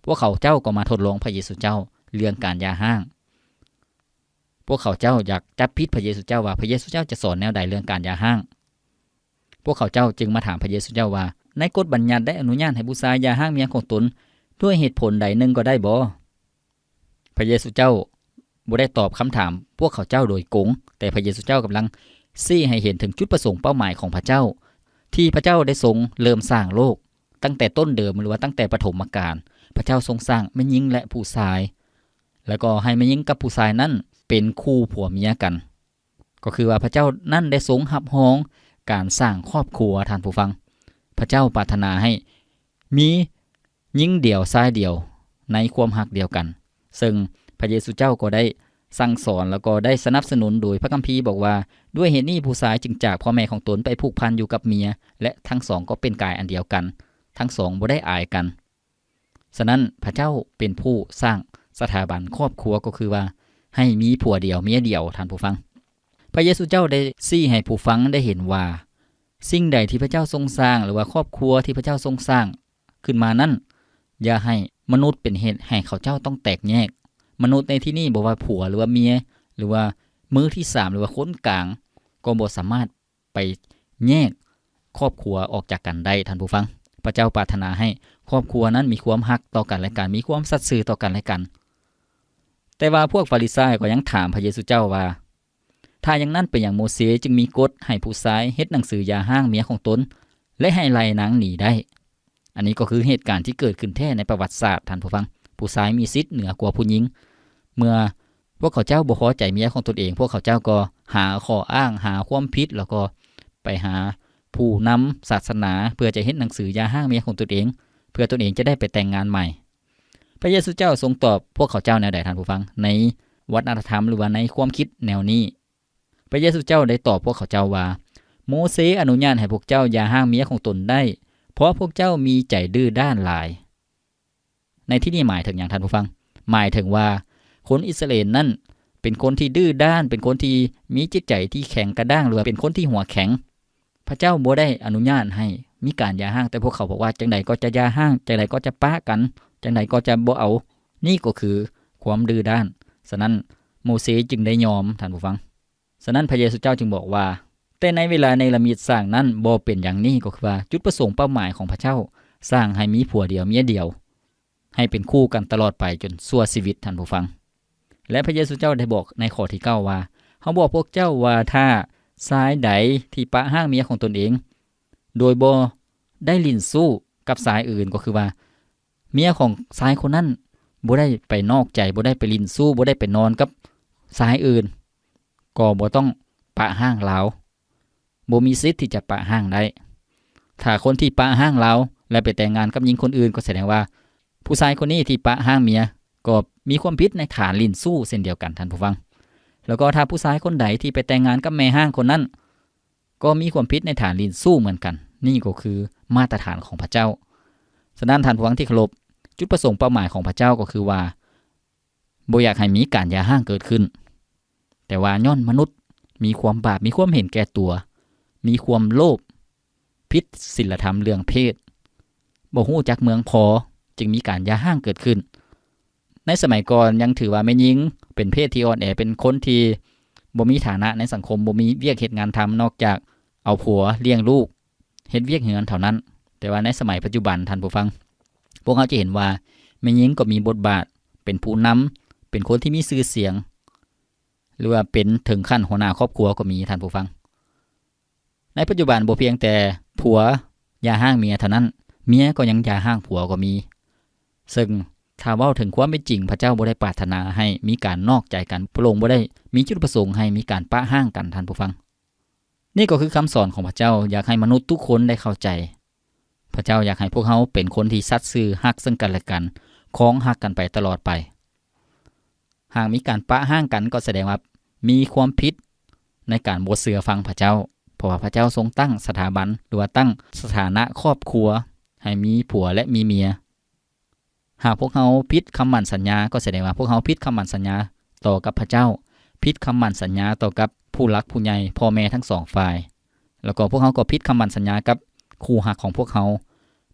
ພວກເຂົາເຈົ້າກໍມາທົດລອງພະເຢຊູເຈົ້າເລື່ອງການຢ່າຮ້າງ. ພວກເຂົາເຈົ້າຢາກຈັບຜິດພະເຢຊູເຈົ້າວ່າ ພະເຢຊູເຈົ້າຈະສອນແນວໃດເລື່ອງການຢ່າຮ້າງ. ພວກເຂົາເຈົ້າຈຶ່ງມາຖາມພະເຢຊູເຈົ້າວ່າ, ໃນກົດບັນຍັດໄດ້ອະນຸຍາດໃຫ້ຜູ້ຊາຍຢ່າຮ້າງເມຍຂອງຕົນດ້ວຍເຫດຜົນໃດໜຶ່ງກໍໄດ້ບໍ? ພະເຢຊູເຈົ້າບໍ່ໄດ້ຕອບຄຳຖາມພວກເຂົາເຈົ້າໂດຍກົງ, ແຕ່ພະເຢຊູເຈົ້າກຳລັງຊີ້ໃຫ້ເຫັນເຖິງຈຸດປະສົງເປົ້າໝາຍຂອງພະເຈົ້າ, ທີ່ພະເຈົ້າໄດ້ຊົງເລີ່ມສ້າງໂລກ. ຕັ້ງແຕ່ຕົ້ນເດີມ ຫຼືວ່າຕັ້ງແຕ່ປະຖົມມະການ, ພະເຈົ້າຊົງສ້າງແມ່ຍິງ ແລະ ຜູ້ຊາຍ, ແລ້ວກໍໃຫ້ແມ່ຍິງກັບຜູ້ຊາຍນັ້ນເປັນຄູ່ຜົວເມຍກັນ. ກໍຄືວ່າພະເຈົ້ານັ້ນໄດ້ຊົງຮັບຮອງການສ້າງຄອບຄົວ, ທ່ານຜູ້ຟັງ. ເຈົ້າປາດຖະໜາໃຫ້ມີຍິງດຽວຊາຍດຽວໃນຄວາມຮັກດຽວກັນ. ເຊິ່ງພະເຢຊູເຈົ້າກໍໄດ້ສັ່ງສອນ ແລ້ວກໍໄດ້ສະໜັບສະໜູນໂດຍພະຄຳພີບອກວ່າ, ດ້ວຍເຫດນີ້ຜູ້ຊາຍຈຶ່ງຈາກພໍ່ແມ່ຂອງຕົນໄປຜູກພັນຢູ່ກັບເມຍ ແລະ ທັງສອງກໍເປັນກາຍອັນດຽວກັນ, ທັງສອງບໍ່ໄດ້ອາຍກັນ. ສະນັ້ນ ພະເຈົ້າເປັນຜູ້ສ້າງສະຖາບັນຄອບຄົວ ກໍຄືວ່າໃຫ້ມີຜົວດຽວເມຍດຽວ, ທ່ານຜູ້ຟັງ. ພະເຢຊູເຈົ້າໄດ້ຊີ້ໃຫ້ຜູ້ຟັງໄດ້ເຫັນວ່າ ສິ່ງໃດທີ່ພະເຈົ້າຊົງສ້າງ ຫຼືວ່າຄອບຄົວທີ່ພະເຈົ້າຊົງສ້າງຂຶ້ນມານັ້ນ ຢ່າໃຫ້ມະນຸດເປັນເຫດໃຫ້ເຂົາເຈົ້າຕ້ອງແຕກແຍກ. ມະນຸດໃນທີ່ນີ້ບໍ່ວ່າຜົວ ຫຼືວ່າເມຍ ຫຼືວ່າມືທີສາມ ຫຼືວ່າຄົນກາງ ກໍບໍ່ສາມາດ ໄປແຍກຄອບຄົວອອກຈາກກັນໄດ້, ທ່ານຜູ້ຟັງ. ພະເຈົ້າປາດຖະໜາໃຫ້ຄອບຄົວນັ້ນມີຄວາມຮັກຕໍ່ກັນແລະກັນ, ມີຄວາມສັດຊື່ຕໍ່ກັນແລະກັນ. ແຕ່ວ່າພວກຟາຣິຊາຍກໍຍັງຖາມພະເຢຊູເຈົ້າວ່າ, ຖ້າຢ່າງນັ້ນ ເປັນຫຍັງໂມເຊຈຶ່ງມີກົດໃຫ້ຜູ້ຊາຍເຮັດໜັງສືຢ່າຮ້າງເມຍຂອງຕົນ ແລະ ໃຫ້ໄລ່ນາງໜີໄດ້? ອັນນີ້ກໍຄືເຫດການທີ່ເກີດຂຶ້ນແທ້ໃນປະຫວັດສາດ, ທ່ານຜູ້ຟັງ. ຜູ້ຊາຍມີສິດເໜືອກວ່າຜູ້ຍິງ. ເມື່ອພວກເຂົາເຈົ້າບໍ່ພໍໃຈເມຍຂອງຕົນເອງ, ພວກເຂົາເຈົ້າກໍຫາຂໍ້ອ້າງ, ຫາຄວາມຜິດ, ແລ້ວກໍໄປຫາຜູ້ນຳສາສະໜາ ເພື່ອຈະເຮັດໜັງສືຢ່າຮ້າງເມຍຂອງຕົນເອງ, ເພື່ອຕົນເອງຈະໄດ້ໄປແຕ່ງງານໃໝ່. ພະເຢຊູເຈົ້າຊົງຕອບພວກເຂົາເຈົ້າແນວໃດ, ທ່ານຜູ້ຟັງ? ໃນວັດທະນະທຳ ຫຼືວ່າໃນຄວາມຄິດແນວນີ້, ພະເຢຊູເຈົ້າໄດ້ຕອບພວກເຂົາເຈົ້າວ່າ, ໂມເຊອະນຸຍາດໃຫ້ພວກເຈົ້າຢ່າຮ້າງເມຍຂອງຕົນໄດ້, ເພາະພວກເຈົ້າມີໃຈດື້ດ້ານຫຼາຍ. ໃນທີ່ນີ້ໝາຍເຖິງຫຍັງ, ທ່ານຜູ້ຟັງ? ໝາຍເຖິງວ່າຄົນອິດສະຣາເອນນັ້ນເປັນຄົນທີ່ດື້ດ້ານ, ເປັນຄົນທີ່ມີຈິດໃຈທີ່ແຂງກະດ້າງ ຫຼືວ່າເປັນຄົນທີ່ຫົວແຂງ. ພະເຈົ້າບໍ່ໄດ້ອະນຸຍາດໃຫ້ມີການຢ່າຮ້າງ, ແຕ່ພວກເຂົາບອກວ່າ ຈັ່ງໃດກໍຈະຢ່າຮ້າງ, ຈັ່ງໃດກໍຈະປະກັນ, ຈັ່ງໃດກໍຈະບໍ່ເອົາ. ນີ້ກໍຄືຄວາມດື້ດ້ານ. ສະນັ້ນ ໂມເຊຈຶ່ງໄດ້ຍອມ, ທ່ານຜູ້ຟັງ. ສະນັ້ນ ພະເຢຊູເຈົ້າຈຶ່ງບອກວ່າ, ແຕ່ໃນເວລາເນລະມິດສ້າງນັ້ນບໍ່ເປັນຢ່າງນີ້, ກໍຄືວ່າຈຸດປະສົງເປົ້າໝາຍຂອງພະເຈົ້າສ້າງໃຫ້ມີຜົວດຽວເມຍດຽວ, ໃຫ້ເປັນຄູ່ກັນຕະຫຼອດໄປຈົນຊົ່ວຊີວິດ, ທ່ານຜູ້ຟັງ. ແລະ ພະເຢຊູເຈົ້າໄດ້ບອກໃນຂໍ້ທີເກົ້າວ່າ, ເຮົາບອກພວກເຈົ້າວ່າ ຖ້າຊາຍໃດທີ່ປະຮ້າງເມຍຂອງຕົນເອງ ໂດຍບໍ່ໄດ້ຫຼິ້ນຊູ້ກັບຊາຍອື່ນ, ກໍຄືວ່າເມຍຂອງຊາຍຄົນນັ້ນບໍ່ໄດ້ໄປນອກໃຈ, ບໍ່ໄດ້ໄປຫຼິ້ນຊູ້, ບໍ່ໄດ້ໄປນອນກັບຊາຍອື່ນ, ກໍບໍ່ຕ້ອງປະຮ້າງລາວ, ບໍ່ມີສິດທີ່ຈະປະຮ້າງໄດ້. ຖ້າຄົນທີ່ປະຮ້າງລາວ ແລະ ໄປແຕ່ງງານກັບຍິງຄົນອື່ນ, ກໍສະແດງວ່າຜູ້ຊາຍຄົນນີ້ທີ່ປະຮ້າງເມຍ ກໍມີຄວາມຜິດໃນຖານຫຼິ້ນຊູ້ເຊັ່ນດຽວກັນ, ທ່ານຜູ້ຟັງ. ແລ້ວກໍຖ້າຜູ້ຊາຍຄົນໃດທີ່ໄປແຕ່ງງານກັບແມ່ຮ້າງຄົນນັ້ນ, ກໍມີຄວາມຜິດໃນຖານຫຼິ້ນຊູ້ເໝືອນກັນ. ນີ້ກໍຄືມາດຕະຖານຂອງພະເຈົ້າ. ສະນັ້ນ ທ່ານຜູ້ຟັງທີ່ເຄົາລົບ, ຈຸດປະສົງເປົ້າໝາຍຂອງພະເຈົ້າກໍຄືວ່າ ບໍ່ຢາກໃຫ້ມີການຢ່າຮ້າງເກີດຂຶ້ນ, ແຕ່ວ່າຍ້ອນມະນຸດມີຄວາມບາບ, ມີຄວາມເຫັນແກ່ຕົວ, ມີຄວາມໂລບ, ຜິດສິນລະທຳເລື່ອງເພດ, ບໍ່ຮູ້ຈັກເມືອງພໍ, ຈຶ່ງມີການຢ່າຮ້າງເກີດຂຶ້ນ. ໃນສະໄໝກ່ອນຍັງຖືວ່າແມ່ຍິງເປັນເພດທີ່ອ່ອນແອ, ເປັນຄົນທີ່ບໍ່ມີຖານະໃນສັງຄົມ, ບໍ່ມີວຽກເຮັດງານທຳ ນອກຈາກເອົາຜົວ, ລ້ຽງລູກ, ເຮັດວຽກເຮືອນເທົ່ານັ້ນ. ແຕ່ວ່າໃນສະໄໝປັດຈຸບັນ, ທ່ານຜູ້ຟັງ, ພວກເຮົາຈະເຫັນວ່າແມ່ຍິງກໍມີບົດບາດເປັນຜູ້ນຳ, ເປັນຄົນທີ່ມີຊື່ສຽງ, ຫຼືວ່າເປັນເຖິງຂັ້ນຫົວໜ້າຄອບຄົວກໍມີ, ທ່ານຜູ້ຟັງ. ໃນປັດຈຸບັນບໍ່ພຽງແຕ່ຜົວຢ່າຮ້າງເມຍເທົ່ານັ້ນ, ເມຍກໍຍັງຢ່າຮ້າງຜົວກໍມີ. ເຊິ່ງຖ້າເວົ້າເຖິງຄວາມເປັນຈິງ, ພະເຈົ້າບໍ່ໄດ້ປາດຖະໜາໃຫ້ມີການນອກໃຈກັນ, ພະອົງບໍ່ໄດ້ມີຈຸດປະສົງໃຫ້ມີການປະຮ້າງກັນ, ທ່ານຜູ້ຟັງ. ນີ້ກໍຄືຄຳສອນຂອງພະເຈົ້າ, ຢາກໃຫ້ມະນຸດທຸກຄົນໄດ້ເຂົ້າໃຈ. ພະເຈົ້າຢາກໃຫ້ພວກເຮົາເປັນຄົນທີ່ສັດຊື່ຮັກເຊິ່ງກັນແລະກັນ, ຄອງຮັກກັນໄປຕະຫຼອດໄປ. ຫາກມີການປະຮ້າງກັນ ກໍສະແດງວ່າມີຄວາມຜິດໃນການບໍ່ເຊື່ອຟັງພະເຈົ້າ, ເພາະວ່າພະເຈົ້າຊົງຕັ້ງສະຖາບັນ ຫຼືວ່າຕັ້ງສະຖານະຄອບຄົວໃຫ້ມີຜົວ ແລະ ມີເມຍ. ຫາກພວກເຮົາຜິດຄຳໝັ້ນສັນຍາ ກໍສະແດງວ່າພວກເຮົາຜິດຄຳໝັ້ນສັນຍາຕໍ່ກັບພະເຈົ້າ, ຜິດຄຳໝັ້ນສັນຍາຕໍ່ກັບຜູ້ຫຼັກຜູ້ໃຫຍ່, ພໍ່ແມ່ທັງສອງຝ່າຍ. ແລ້ວກໍພວກເຮົາກໍຜິດຄຳໝັ້ນສັນຍາກັບຄູ່ຮັກຂອງພວກເຮົາ,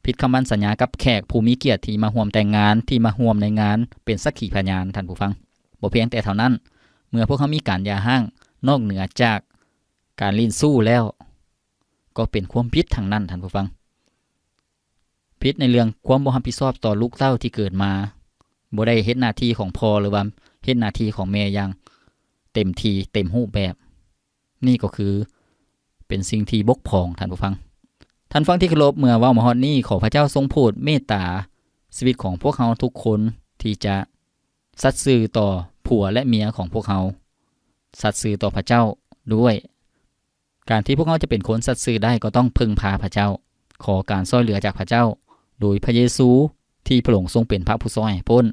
ຜິດຄຳໝັ້ນສັນຍາກັບແຂກຜູ້ມີກຽດທີ່ມາຮ່ວມແຕ່ງງານ, ທີ່ມາຮ່ວມໃນງານເປັນສັກຂີພະຍານ, ທ່ານຜູ້ຟັງ. ບໍ່ພຽງແຕ່ເທົ່ານັ້ນ, ເມື່ອພວກເຮົາມີການຢ່າຮ້າງນອກເໜືອຈາກການຫຼິ້ນຊູ້ແລ້ວ, ກໍເປັນຄວາມຜິດທັງນັ້ນ, ທ່ານຜູ້ຟັງ. ຜິດໃນເລື່ອງຄວາມບໍ່ຮັບຜິດຊອບຕໍ່ລູກເຕົ້າທີ່ເກີດມາ, ບໍ່ໄດ້ເຮັດໜ້າທີ່ຂອງພໍ່ ຫຼືວ່າເຮັດໜ້າທີ່ຂອງແມ່ຢ່າງເຕັມທີ່, ເຕັມຮູບແບບ. ນີ້ກໍຄືເປັນສິ່ງທີ່ບົກຜ່ອງ, ທ່ານຜູ້ຟັງ. ທ່ານຟັງທີ່ເຄົາລົບ, ເມື່ອເວົ້າມາຮອດນີ້, ຂໍພະເຈົ້າຊົງໂຜດເມດຕາຊີວິດຂອງພວກເຮົາທຸກຄົນ ທີ່ຈະສັດຊື່ຕໍ່ຜົວ ແລະ ເມຍຂອງພວກເຮົາ, ສັດຊື່ຕໍ່ພະເຈົ້າດ້ວຍ. ການທີ່ພວກເຮົາຈະເປັນຄົນສັດຊື່ໄດ້ ກໍຕ້ອງເພິ່ງພາພະເຈົ້າ. ຂໍການຊ່ອຍເຫຼືອຈາກພະເຈົ້າ ໂດຍພະເຢຊູ ທີ່ພະອົງຊົງເປັນພະຜູ້ຊ່ອຍໃຫ້ພົ້ນ.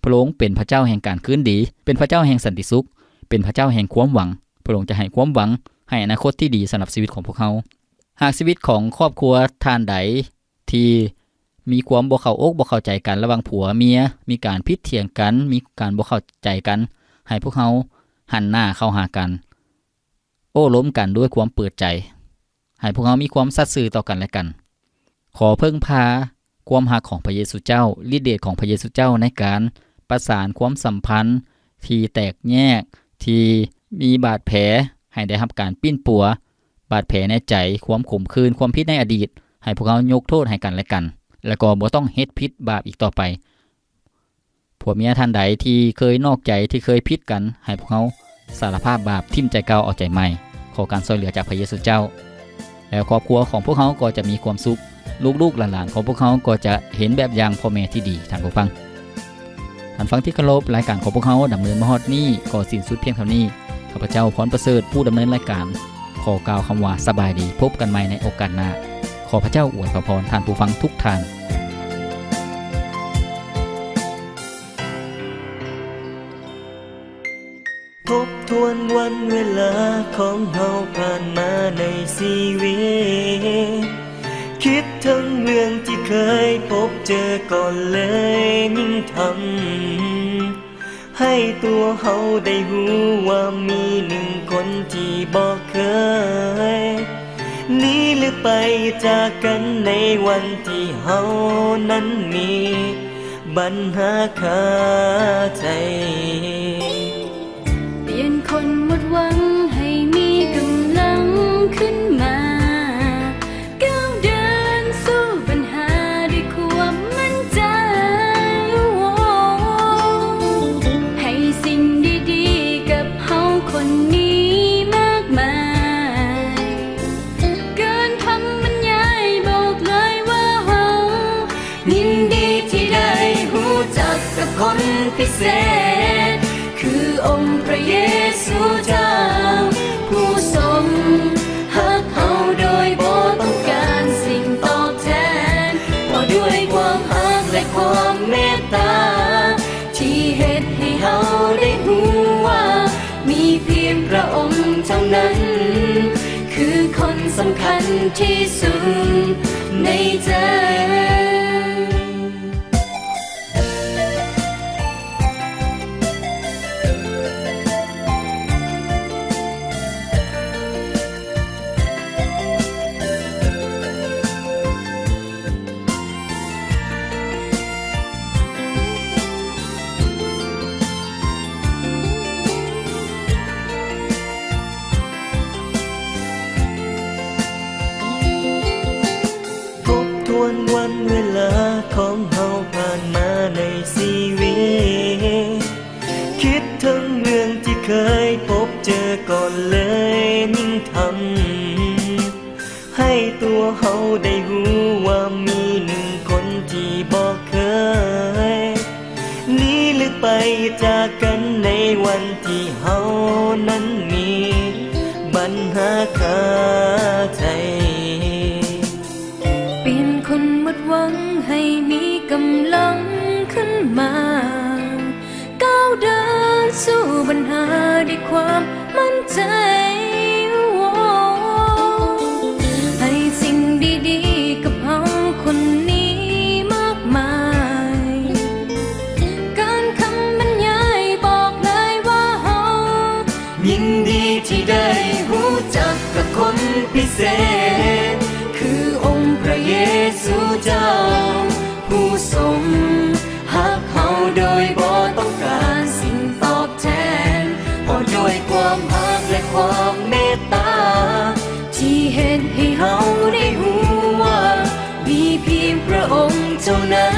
ພະອົງເປັນພະເຈົ້າແຫ່ງການຄືນດີ, ເປັນພະເຈົ້າແຫ່ງສັນຕິສຸກ, ເປັນພະເຈົ້າແຫ່ງຄວາມຫວັງ. ພະອົງຈະໃຫ້ຄວາມຫວັງ, ໃຫ້ອະນາຄົດທີ່ດີສຳລັບຊີວິດຂອງພວກເຮົາ. ຫາກຊີວິດຂອງຄອບຄົວທ່ານໃດທີ່ມີຄວາມບໍ່ເຂົ້າອົກບໍ່ເຂົ້າໃຈກັນລະຫວ່າງຜົວເມຍ, ມີການຜິດຖຽງກັນ, ມີການບໍ່ເຂົ້າໃຈກັນ, ໃຫ້ພວກເຮົາຫັນໜ້າເຂົ້າຫາກັນ, ໂອ້ລົມກັນດ້ວຍຄວາມເປີດໃຈ, ໃຫ້ພວກເຮົາມີຄວາມສັດຊື່ຕໍ່ກັນແລະກັນ. ຂໍເພິ່ງພາຄວາມຮັກຂອງພະເຢຊູເຈົ້າ, ລິດເດດຂອງພະເຢຊູເຈົ້າໃນການປະສານຄວາມສຳພັນທີ່ແຕກແຍກ, ທີ່ມີບາດແຜ, ໃຫ້ໄດ້ຮັບການປິ່ນປົວບາດແຜໃນໃຈ, ຄວາມຂົມຂື່ນ, ຄວາມຜິດໃນອະດີດ, ໃຫ້ພວກເຮົາຍົກໂທດໃຫ້ກັນແລະກັນ, ແລະກໍບໍ່ຕ້ອງເຮັດຜິດບາບອີກຕໍ່ໄປ. ຜົວເມຍທ່ານໃດທີ່ເຄີຍນອກໃຈ, ທີ່ເຄີຍຜິດກັນ, ໃຫ້ພວກເຮົາສາລະພາບບາບ, ຖິ້ມໃຈເກົ່າເອົາໃຈໃໝ່. ຂໍການຊ່ອຍເຫຼືອຈາກພະເຢຊູເຈົ້າ, ແລ້ວຄອບຄົວຂອງພວກເຮົາກໍຈະມີຄວາມສຸກ, ລູກໆຫຼານໆຂອງພວກເຮົາກໍຈະເຫັນແບບຢ່າງພໍ່ແມ່ທີ່ດີ. ທ່ານຜູ້ຟັງ, ທ່ານຟັງທີ່ເຄົາລົບ, ລາຍການຂອງພວກເຮົາດຳເນີນມາຮອດນີ້ກໍສິ້ນສຸດພຽງເທົ່ານີ້. ຂ້າພະເຈົ້າ ພອນປະເສີດ, ຜູ້ດຳເນີນລາຍການ, ຂໍກ່າວຄຳວ່າສະບາຍດີ, ພົບກັນໃໝ່ໃນໂອກາດໜ້າ. ຂໍພະເຈົ້າອວຍພະພອນທ່ານຜູ້ຟັງທຸກທ່ານ. ທົບທວນວັນເວລາຂອງເຮົາຜ່ານມາໃນຊີວິດ, ຄິດເຖິງເລື່ອງທີ່ເຄີຍພົບເຈີ ກໍເລີຍຍິ່ງທຳ ໃຫ້ຕົວເຮົາໄດ້ຮູ້ວ່າມີໜຶ່ງຄົນທີ່ບໍ່ເຄີຍໜີ ຫຼື ໄປຈາກກັນໃນວັນທີ່ເຮົານັ້ນມີບັນຫາຄາໃຈ. ປ່ຽນຄົນໝົດຫວັງໃຫ້ມີກຳລັງຂຶ້ນມາ ກ້າວເດີນສູ້ບັນຫາດ້ວຍຄວາມໝັ້ນໃຈ. ໃຫ້ສິ່ງດີໆກັບເຮົາຄົນນີ້ມາກມາຍ ເກີນຄຳບັນຍາຍບອກເລີຍວ່າເຮົາຍິນດີທີ່ໄດ້ຮູ້ຈັກກັບຄົນພິເສດ ຄືອົງພະເຢຊູເຈົ້າ ຜູ້ຊົງຮັກເຮົາໂດຍບໍ່ຕ້ອງການສິ່ງຕອບແທນ ເພາະດ້ວຍຄວາມຮັກ ແລະ ຄວາມເມດຕາ ທີ່ເຮັດໃຫ້ເຮົາໄດ້ຮູ້ວ່າ ມີພຽງພຣະອົງເທົ່ານັ້ນ ຄືຄົນສຳຄັນທີ່ສຸດໃນໃຈ. ທົບທວນວັນເວລາຂອງເຮົາຜ່ານມາໃນຊີວິດ, ຄິດເຖິງເລື່ອງທີ່ເຄີຍພົບເຈີ ກໍເລີຍຍິ່ງທຳ ໃຫ້ຕົວເຮົາໄດ້ຮູ້ວ່າມີໜຶ່ງຄົນທີ່ບໍ່ເຄີຍໜີ ຫຼື ໄປຈາກກັນໃນວັນທີ່ເຮົານັ້ນມີບັນຫາຄາໃຈ. ປ່ຽນຄົນໝົດຫວັງໃຫ້ມີກຳລັງຂຶ້ນມາ ກ້າວເດີນສູ້ບັນຫາດ້ວຍຄວາມໝັ້ນໃຈ. ໃຫ້ສິ່ງດີໆກັບເຮົາຄົນນີ້ມາກມາຍ ເກີນຄຳບັນຍາຍບອກເລີຍວ່າເຮົາຍິນດີທີ່ໄດ້ຮູ້ຈັກກັບຄົນພິເສດ ຄືອົງພະເຢຊູເຈົ້າ ຜູ້ຊົງຮັກເຮົາໂດຍບໍ່ຕ້ອງການສິ່ງຕອບແທນ ເພາະດ້ວຍຄວາມຮັກ ແລະ ຄວາມເມດຕາ ທີ່ເຮັດໃຫ້ເຮົາໄດ້ຮູ້ວ່າ ມີພຽງພຣະອົງເທົ່ານັ້